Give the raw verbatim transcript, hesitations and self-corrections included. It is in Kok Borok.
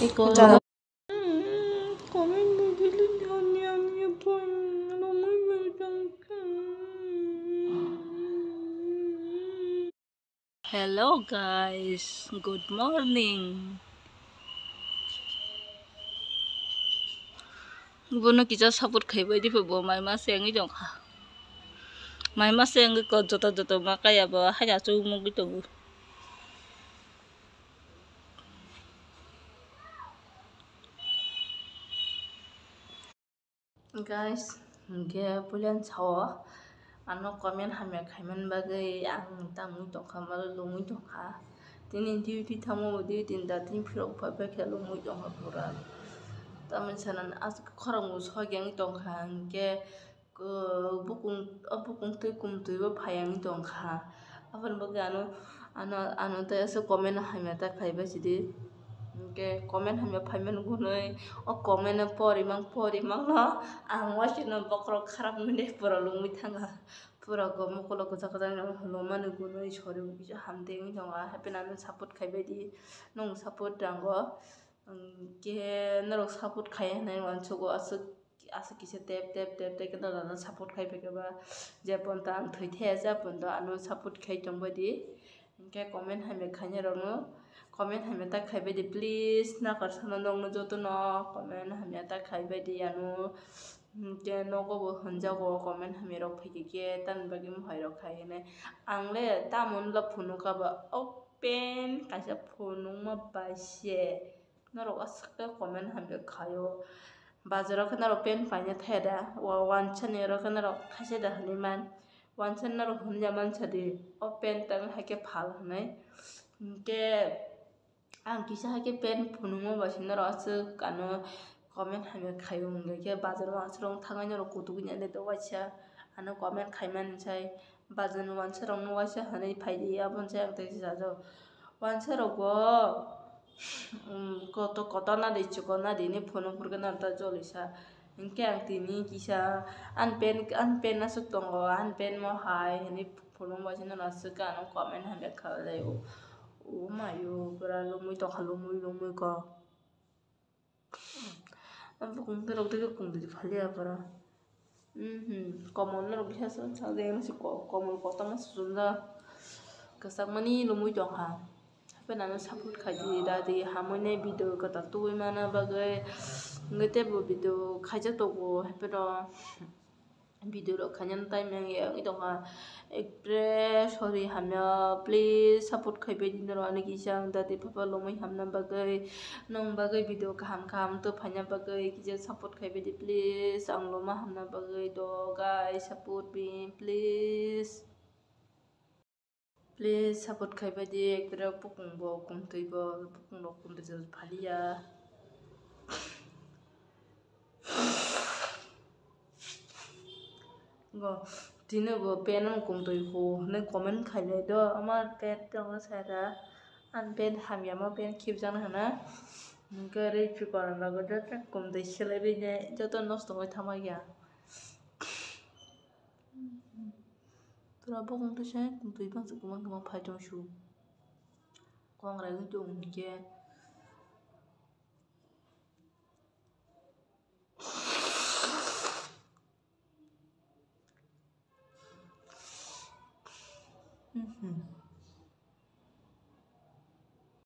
Jara. Hello guys, good morning. Bono kisa support khaibai di bo mai ma se wngwi tongkha. Mai ma se wngwi ko joto joto ma kaya bo haino achuk mugwi tongo. Guys, hwnkhe puilan sao ano comment hamya khaimani bagwi ang tamwi tongkha, malo lungwi tongkha. Tini duty thangma bo duty ni da tini phirok phai phai khe lungwi tongkha pura. Tamoni sana aswk khorang bo sogwi wngwi tongkha, hwnkhe bukung, o bukung twi kum twi bo phai wngwi tongkha. Aboni bagwi ano, ano, ano tei aswk comment hamya ta khaibai sidi. Hwnkhe comment hamya phaimani gunwi o comment no pori mang, pori mangno ang waisino bokhorok kharap wngwi pura lungwi thangkha. Pura go mokolo kwchak kwchak no lomani gunwi sori kisa hamtwi wngwi tongo. Happy nano support khaibai di, nwng support rango. Hwnkhe norok support khai hinwi uansugo aswk. Aswk kisa tep tep tep tep khe norokno support khai phaikhe ba, je pono ang thwi thaya je pono ano support khai tongbai di. Hwnkhe comment hamya khainai rokno comment hamya ta khaibai di please, nakarsa no nokno jotono comment hamya ta khaibai di ano. Hwnkhe nogo bo hwnjago comment hamya rok phaikhe khe tamni bagwi mohai rok khai hinwi. Ang le tamoni le phunukha ba o pant kaisa phunukma bai se. Norok aswk khe comment hamya khaio. Bazaro khe norok pant paina thaya da? Wa-, wansani oro khe norok thaisa da hinwi man. Wansani norok hwnwi ya mansa di, o pant tang hai khe phal hinwi. Hwnkhe ang kisa hai khe pant phunukma bai se norok aswk ano comment hamya khaio. Hwnkhe bazaro aswk rok thangwi norok kutuk wngya le do waisa ano comment khaimani sai. Bazarni wansarokno waisa hinwi phai di, aboni sai ang tei sajak. Wansarok bo, um, koto-, kotorna di, chikonna di hinwi phunuk phurkhe norok ta jolisa. Hinkhe ang tini kisa, ani pant, ani pant aswk tongo, ani pant mo hai hinwi phunuk bai se norok aswk khe ano comment hamya kha lai o. O mayo, pura lomwi tongkha, lomwi, lomwi kok. Bukung borok tei bukung twi phalia pura. Mhm, komol norok kisa se sajak, eno se ko-, komol kotorma se chumjak. Kwchakmani lomwi tongkha. Hapheno ano support khai di, da di, hamwi nai video kwtal tubui mana bagwi. Hwnkhe teibo video khaijak tongo, hapheno. Video rok khainani time ya wngwi tongkha. Ektre sorry hamya, please support khaibai di norok ani kisa ang dadi papa lomwi hamna bagwi, nwng bagwi video kaham kaham tei phaina bagwi kisa support khaibai di please, ang loma hamna bagwi do guys, support me please. Please support khaibai di, ekdoro bukung bo kumtwi bo, bukung rok kumtwi se phaliya. Go, tini bo pen ang kumtwi hu, hinwi comment khailai do, ama pen tongna saida, ang pen hamya ma pen khibjana hana, hwnkhe rei chukar rok joto kumtwi selai rinai, joto nosto wngwi thangma ya. Pura bokong twi se twi bangsa kwbang kwbang phai tong su. Kong rai wng tong hwnkhe. Mhm.